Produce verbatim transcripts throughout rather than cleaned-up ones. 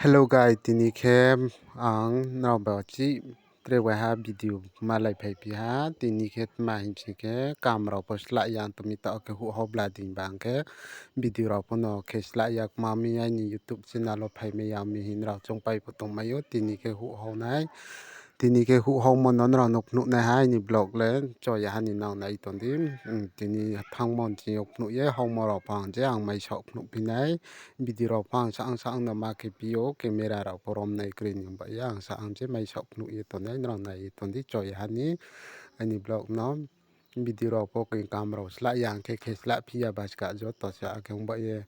Hello guys, tini khe ang nrao ba chih tre waiha video malai phaiphi ha. Tini khe tma hing sing khe kam rao pho slái ya, ang tongmi taoh khe huhhao bla ding bang khe video rao pho no khe slái ya, kma mi aini YouTube channel wo phaimai ya mi hing nrao choungpai pho tongmai ou. Tini khe huhhao nai, tini khe huhhaomo no nrao no phnuh nai ha aini vlog le, cho ya ha ni nang nai tong di. Tini thanngmo ni sing yo phnuh ye haomo rao pho ang je ang maisaoh phnuhphi nai. Video rao pho ang saang saang no ma khe phi ou, camera rao pho romnai kroi ni ba ye ang saang je maisaoh phnuh ye tongnai, nrao nai ye tong di, cho ya ha ni aini vlog no. Video rao pho khe kam rao slái ya, ang khe khe slái phi ya, baska joto se akhe ong ba ye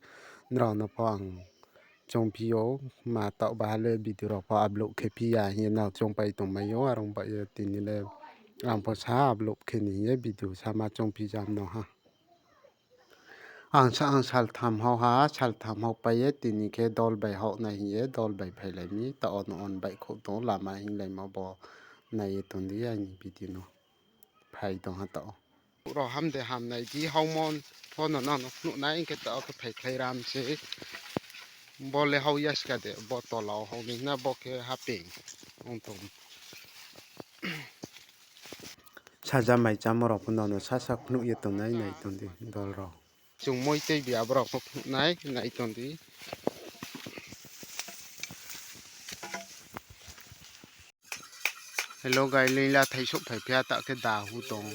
nrao no pho ang choungphi ou, ma taoh baha le video rao pho upload khe phi ya hing ye nrao choungpai tongmai ou, are ong ba ye tini le ang pho sa upload khe ni hing ye video sa ma choungphi jam no ha. Ang sa ang saltham hao ha, saltham hao pai ye tini khe dol bai hao nai hing ye dol bai phailai mi, taoh no on baihkhouh tong lama hinglaimo bo nai ye tong di aini video no. Phai tong ha taoh. Rao ham de ham nai di, haomo pho no nang no phnuh nai hing khe taoh khe phaikhlai ram se. Bo le hao ya ska de, bo tola wo hao ni na bo khe hapeng ong tong. Saja mai chámo rao pho nang no sasa phnuh ye tongnai nai tong di dol rao. Chung moi tei bi abo rao pho phnuh nai nai tong di. Hello guys, leing la thai souhphai phi ha, taoh khe dahu tong.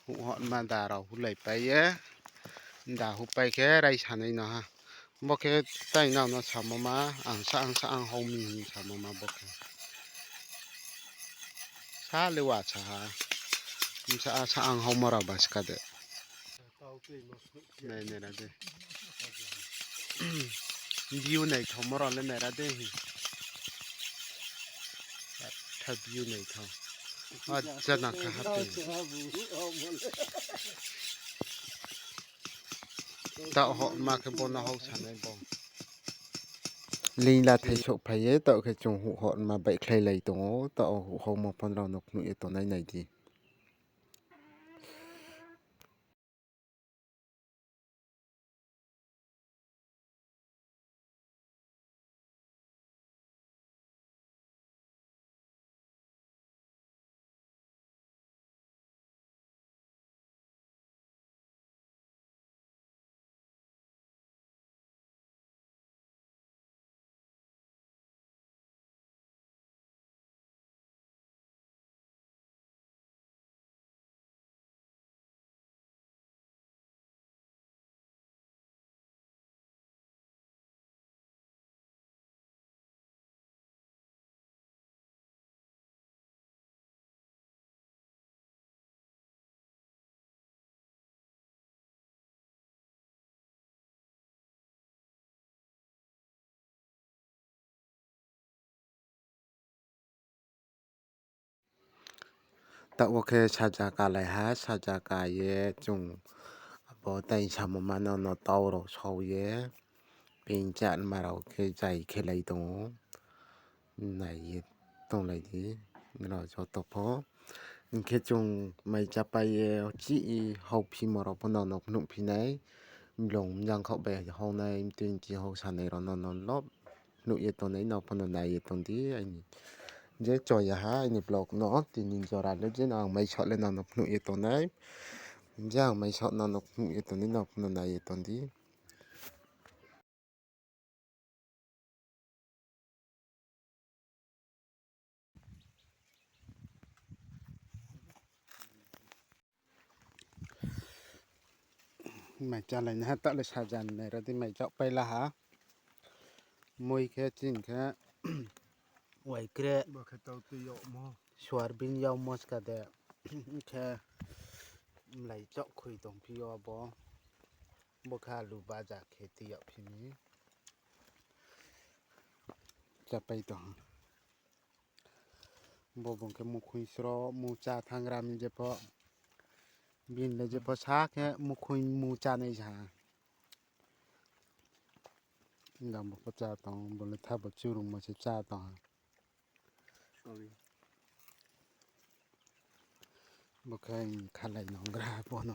Huhhotma da rao hulaipai ye, da hupai khe raisanai no ha. Bo khe tai nang no samo ma, ang sa ang sa ang hao mi hing samo ma bo khe. Sa le wa sa ha. Bsa a sa ang haomo rao baska de. Nai nai ra de. View naithaomo rao le nai ra de. Tha view naithao. Acha na kha ha te. Taoh hotma khe bo no hao sanai bo. Leing la thai souhphai ye, taoh khe chung huhhotma baihkhlailai tong ou, taoh huhhaomo pho nrao no phnuh ye tongnai nai di. Taoh wo khe saja kalai ha, saja ka ye chung abo tai samoma no no tau rao sau ye, ping chatma rao khe zai khelai tong ou. Nai ye tonglai di, nrao joto pho. Hing khe chung mai chápai ye chih haophimo rao pho no no phnuhphi nai. Blong mjangkhaoh bai hao nai, mtui mchi hao sanai rao no no lo phnuh ye tongnai, nrao pho no nai ye tong di aini. Je cho ya ha aini vlog no, tini jora le je ang maisaoh le nrao no phnuh ye tongnai. Je ang maisaoh nrao no phnuh ye tongnai, nrao pho no nai ye tong di. Mai chálai nai ha, taoh le saja ni nai ra di, mai chaohpai la ha. Moi khe chini khe, wai kre, soyabin yagmo ska de, khe mlai chaohkhui tongphi yo abo. Bo khe alu baja khe tui yagphi mi. Chápai tong. Bo bung khe mukhui sro, mucha thanng ra mi je pho. Bini le je pho sa khe mukhui mucha nai sa. Jang bo pho chá tong, bo le tha bo churungmo se chá tong ha. Bo khe khalai nonggra bo no.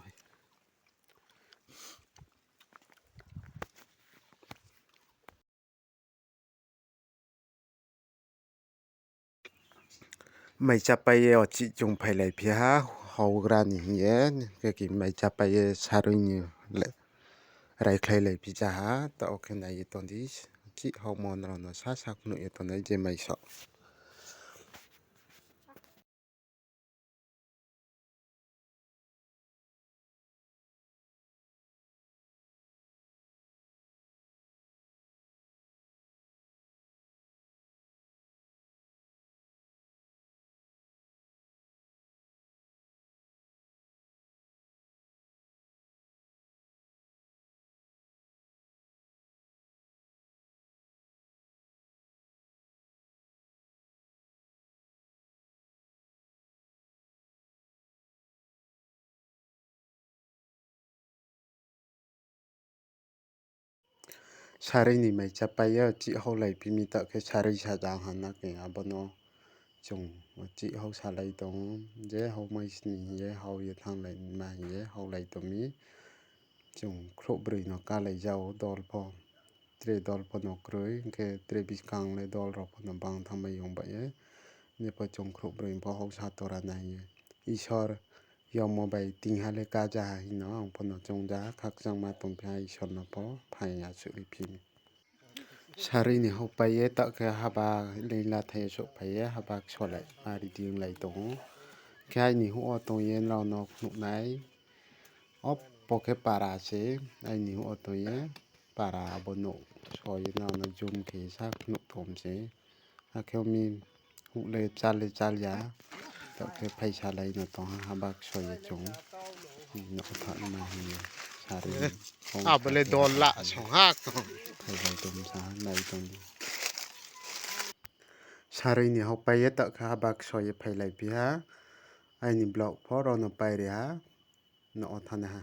Mai chápai ye ochih chung phailaiphi ha, houhgra ni hing ye, khe khe mai chápai ye sarui ni le-, raikhlailai phi ja ha, taoh khe nai ye tong di, chih houhmo nrao no sasa khnuh ye tongnai je mai soh. Sarui ni mai chápai ye chih houhlaiphi mi, taoh khe sarui sajang ha na khe abo no chung chih houhsalai tong, je houhmai sni hing ye hou ye thannglai ma hing ye houhlai tong mi. Chung khrouhbroi no kálai ja ou dol pho, tre dol pho no kroi, hing khe tre buskang le dol rao pho no bang thanngmai yong bai ye. Jepho chung khrouhbroi pho houhsa tora na hing ye. Isor yagmo bai tingha le ká ja ha hing no ang pho no choung ja ha, khakchangma tongphi ha Isor no pho phaing ya suh ri phi mi. Sarui ni houhpai ye taoh khe haba leingla thai ye souhphai ye haba ksolai ma ready onglai tong ou. Khe aini houh wo tong ye nrao no phnuh nai. Obo khe para se, aini houh wo tong ye para abo nouh so ye nrao no zoom khe sa phnuh tom se. Akhe mi houh le chál le chál ya. Taoh khe phaisalai no tong ha, haba kso ye chung. Nouh thanng ma hing ye sarui ni houh abo le dol la song ha. Phailai tong sa ha, nai tong di. Sarui ni houhpai ye taoh khe haba kso ye phailaiphi ha. Aini vlog pho rao no pai ri ha. Nouh wo thanng nai ha.